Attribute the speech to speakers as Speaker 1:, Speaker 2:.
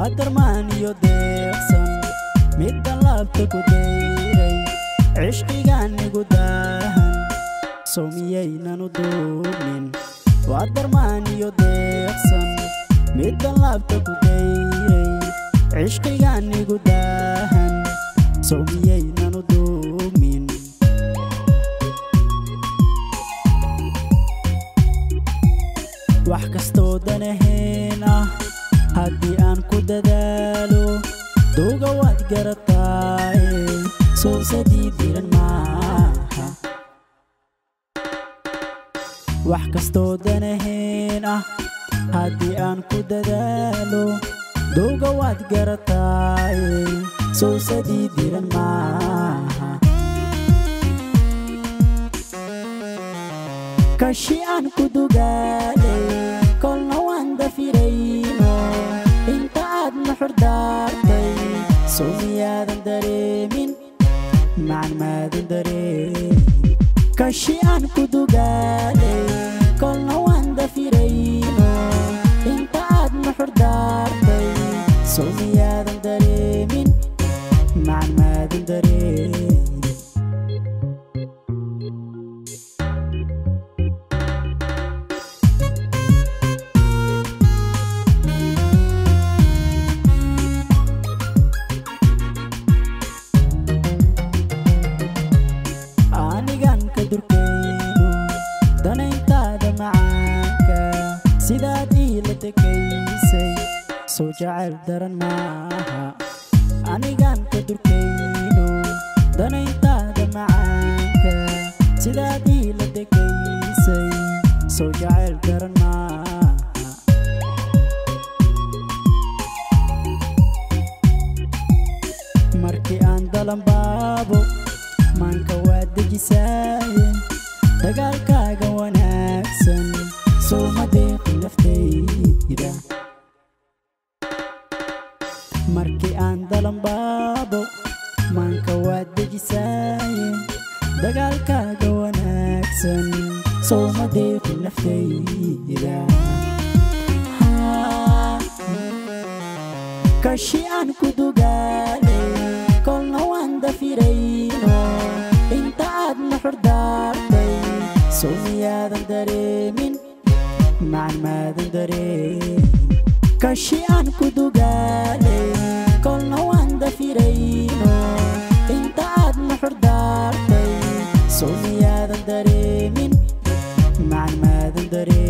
Speaker 1: Waa darmaan iyo deeqsan middan laabta ku dayray cishqigaan igu daahan sow miyaynan u duubnin. Waa darmaan iyo deeqsan middan laabta ku dayray cishqigaan igu daahan sow miyaynan u duubmin. Wax kastoo danaheen ah haddii aan ku dadaalo duuga waad garataaye sowsadii diran maaha. Wax kastoo danaheen ah haddii aan ku dadaalo duuga waad garataaye sowsadii diran maaha. Kashi aan ku dugaalay kolna waan dafirayno inta aad nuxur daartay sow miyaadan dareemin macan maadan dareemin. Kashi aan ku dugaalay kolna waan dafirayno inta aad nuxur daartay sow miyaadan dareemin macan maadan dareemin. Anigan ka durkayno danayntaada macaanka sidaad iila tekaysay sow jacayl daran maaha. Anigan ka durkayno danayntaada macaanka sidaad iila tekaysay sow jacayl daran maaha. Markii aan dalanbaabo maanka waad dejisaaye dagaalkaaga wanaagsan soo ma deeqin naftayda. Markii aan dalanbaabo maanka waad dejisaaye dagaalkaaga wanaagsan soo ma deeqin naftayda. Kashi aan ku dugaalay kolna waan dafirayno inta aad nuxur daartay sow miyaadan dareemin macan maadan dareemin. Kashi aan ku dugaalay kolna waan dafirayno inta aad nuxur daartay sow miyaadan dareemin macan maadan dareemin.